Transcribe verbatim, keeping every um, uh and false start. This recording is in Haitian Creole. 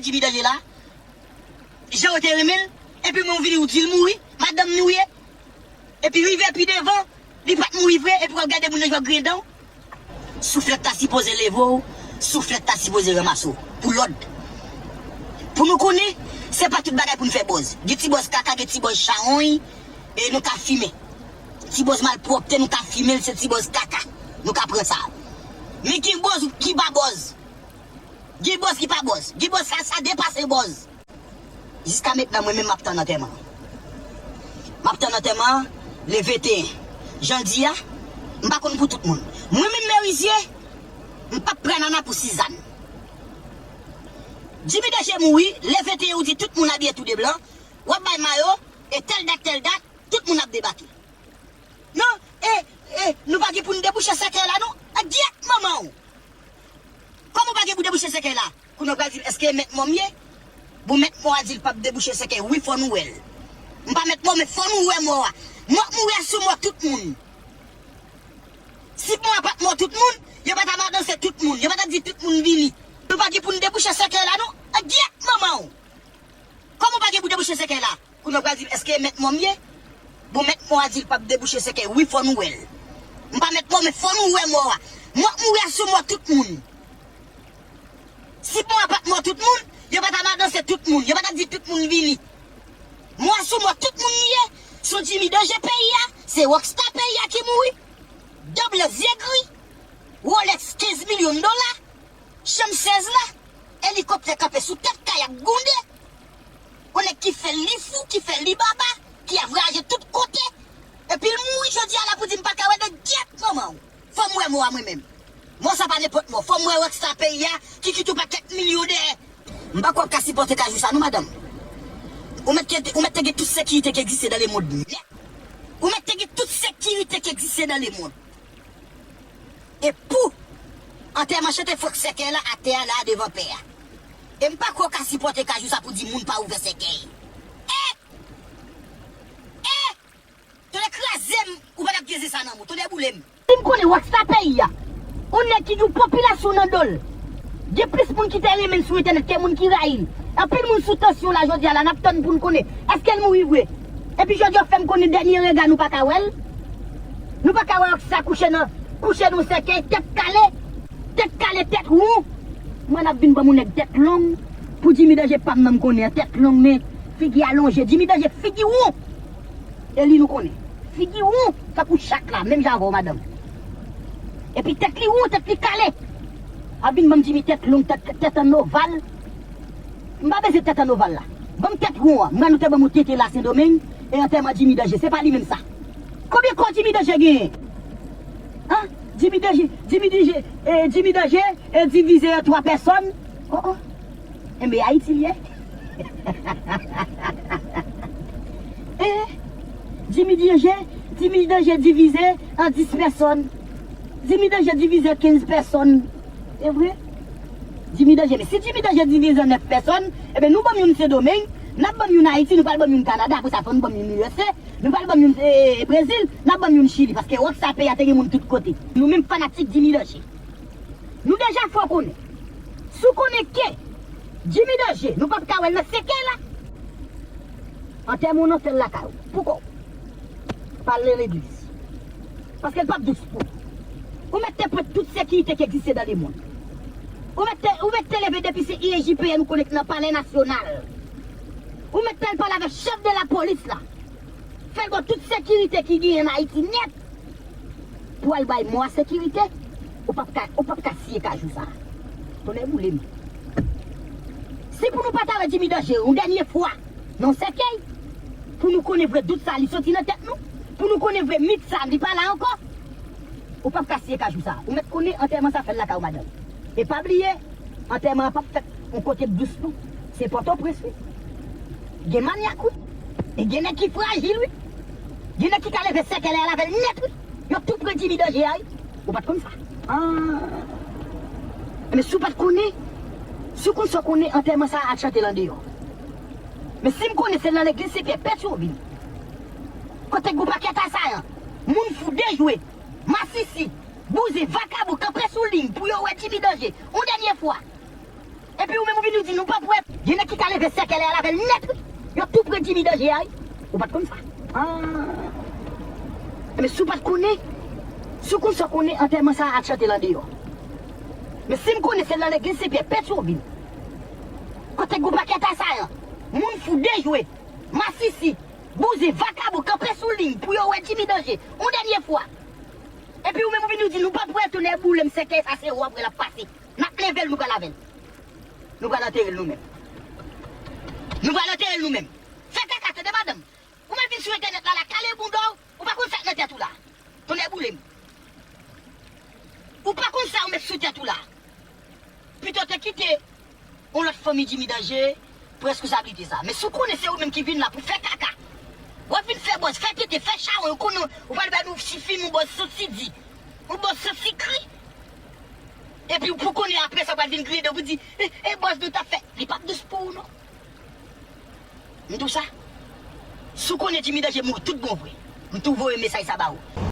Jimmy Danje la, jan yo te renmen l, epi mwen ou vini ou di l mouri, madanm nou ye. Epi rive pi devan, li pa t mouri vre, epi w ap gade moun nan jan w griyen dan w. Souflèt ta sipoze leve w, souflèt ta sipoze ranmase w. Pou lòd. Pou nou konnen, se pa tout bagay pou n fè bòz. Gen ti bòz kaka, gen ti bòz chawony, e nou ka fimen. Ti bòz malpwòpte, nou ka fimen l, se ti bòz kaka. Nou ka pran sa. Men gen bòz ki pa bòz. Gen bòz ki pa bòz. Gen bòz sa, sa depase bòz. Jiska mentnan, mwen menm m ap tann antèman an. M ap tann antèman an le venteyen. Jan l di a, m pa konn pou tout moun. Mwen menm Merizye, m p ap pran nana pou Sizàn. Jimmy Danje mouri, le venteyen ou di tout moun abiye tou de blan, w ap bay mayo, e tèl dat, tèl dat, tout moun ap debake. Non, e, e, nou pa gen pou n debouche sèkèy la, non? A gyèt manman w! Kòman w pa gen pou debouche sèkèy la? Kounye w pral di m, èske mèt mò m ye? Bon, mèt mò a di l p ap debouche sèkèy. Wi, fò nou wè l. M pa mèt mò, men fò nou wè mò a. Mò k mouri a sou mò tout moun. Si mò a pa t mò tout moun, yo pa t ap anonse tout moun. Yo pa t ap di tout moun vini. Nou pa gen pou n debouche sèkèy la, non? A gyèt manman w! Kòman w pa gen pou debouche sèkèy la? Kounye w pral di m, èske mèt mò m ye? Bon, mèt mò a di l p ap debouche sèkèy. Wi, fò nou wè l. M pa mèt mò, men fò nou wè mò a. Mò k mouri a sou mò tout moun. Si mò a pa t mò tout moun, yo pa t ap anonse tout moun. Yo pa t ap di tout moun vini. Mò a sou mò tout moun li ye. Se Jimmy Danje peyi a. Se rockstar peyi a ki mouri. Dan blan zye gri. Rolex kenz milyon dola. Chanm sèz la, elikoptè kanpe sou tèt kay ap gwonde. Yon nèg ki fè li fou, ki fè li baba, ki ap vwayaje tout kote. Epi l mouri jodi a la pou di m pa ka wè nan gyèt manman w. Fò m wè mò a mwen menm. Mò sa pa nenpòt mò. Fò m wè rockstar peyi a ki kite yon pakèt milyon dèyè. M pa kwè w ka sipòte kajou sa non, madanm. Ou mèt te, ou mèt te gen tout sekirite ki egziste nan lemonn nèt. Ou mèt te gen tout sekirite ki egziste nan lemonn. E pou antèman chante fòk sèkèy la atè a la devan pè a. E m pa kwè w ka sipòte kajou sa pou di moun pa ouvè sèkèy. E! E! Tande kraze m, ou pa t ap gen zen sa nan men w. Tande boule m. Si m konnen rockstar peyi a, yon nèg ki gen yon popilasyon nan do l, gen plis moun ki te renmen l sou entènèt ke moun ki rayi l. Anpil moun sou tansyon la jodi a la, n ap tann pou n konnen èske l mouri vre. Epi jodi a w fè m konnen dènye rega nou pa ka wè l. Nou pa ka wè rockstar kouche nan, kouche nan yon sèkèy, tèt kale, tèt kale, tèt won. Mwen ap vin ban m yon nèg tèt long pou Jimmy Danje pa m nan m konnen an, tèt long men figi alonje. Jimmy Danje figi won. E li nou konnen. Figi won, tankou chat la, menm jan avè w, madanm. Epi tèt li won, tèt li kale. Ap vin ban m Jimmy tèt long, tèt, tèt an oval. M pa bezwen tèt an oval la. Ban m tèt won an. M wè nou te ban m yon tete la Sendomeng, e antèman Jimmy Danje. Se pa li menm sa. Konbyen kò Jimmy Danje genyen? An? Jimmy Danje, Jimmy Danje, e, Jimmy Danje, e divize an twa pèsòn. Oh, oh. Enben, Ayiti l ye. Eh, Jimmy Danje, Jimmy Danje divize an dis pèsòn. Jimmy Danje divize an kenz pèsòn. E vre? Jimmy Danje, men si Jimmy Danje divize an nèf pèsòn, enben nou ban m youn Sendomeng, n ap ban m youn Ayiti, nou pral ban m youn Kanada, apre sa fò nou ban m youn U S A, nou pral ban m youn, eh, Brezil, n ap ban m youn Chili, paske rockstar peyi a te gen moun tout kote. Nou menm fanatik Jimmy Danje. Nou deja fè w konnen. Si w konnen ke Jimmy Danje, nou p ap ka wè l nan sèkèy la, antèman w nan fè l lakay ou. Poukò? Pa al nan legliz. Paske l p ap dous pou ou. Ou mèt te pran tout sekirite ki egziste nan lemonn. Ou mèt te, ou mèt te leve depi se I G P N ou konnen k nan Palè Nasyonal. Ou mèt te al pale avèk chèf de lapolis la. Fè l ba w tout sekirite ki genyen an Ayiti nèt. Pou al bay mò a sekirite, ou p ap ka, ou p ap ka siye kajou sa a. Tonnè boule m. Si pou nou pa ta wè Jimmy Danje yon dènye fwa nan sèkèy, pou nou konnen vre dout sa a, li soti nan tèt nou, pou nou konnen vre mit sa a, li pa la ankò, ou p ap ka siye kajou sa a. Ou mèt konnen antèman sa a fè l lakay ou, madanm. E pa bliye, antèman an p ap fèt yon kote k dous non. Se Pòtoprens wi. Gen manyak wi. E gen nèg ki frajil wi. Gen nèg ki ka leve sèkèy la al avè l nèt wi. Yo tou pran Jimmy Danje a wi. Ou pa t konn sa? Ah. Men si w pa t konnen, si w konn sa w konnen, antèman sa a al chante l andeyò. Men si m konnen se nan legliz Sen Pyè Petyonvil. Kote k gon pakèt asayan, moun fou dejwe, masisi, bouzen, vakabon kanpe sou liy pou yo wè Jimmy Danje yon dènye fwa. Epi ou menm ou vin ou di nou pa prèt. Gen nèg ki ka leve sèkèlè a l avè l nèt, wi. Yo tou pre Jimmy Danje a, wi. Ou pa t konn sa. Ah. Men si w pa t konnen, si w konn sa w konnen, antèman sa a al chante l andeyò. Men si m konnen se nan legliz Sen Pyè Petyonvil, kote gon pakèt asayan, moun fou, dejwe, masisi, bouzen, vakabon kanpe sou liy pou yo wè Jimmy Danje yon dènye fwa. Epi ou menm ou vin ou di nou pa prèt, tonnè boule m, sèkèy sa se ou w ap wè l ap pase. N ap leve l, nou pral avè l. Nou pral antere l nou menm. Nou pral antere l nou menm. Fè kaka, tande madanm. Ou mèt vin sou entènèt la, la kale bounda w, ou pa konn sa k nan tèt ou la. Tonnè boule m. Ou pa konn sa ou met sou tèt ou la. Pito te kite yon lòt fanmi Jimmy Danje pou reskonsablite sa. Men si w konnen se ou menm ki vin la pou fè kaka, w ap vin fè bòz, fè tete, fè chawony, ou konnen ou pral bay nou ti fim, yon bòz santi di, yon bòz santi kri. Epi pou konnen apre sa, w pral vin griyen dan pou di, e, e bòz nou t ap fè. Li p ap dous pou ou non. M di w sa. Si w konnen Jimmy Danje mouri tout bon vre, m tou voye mesaj sa ba ou.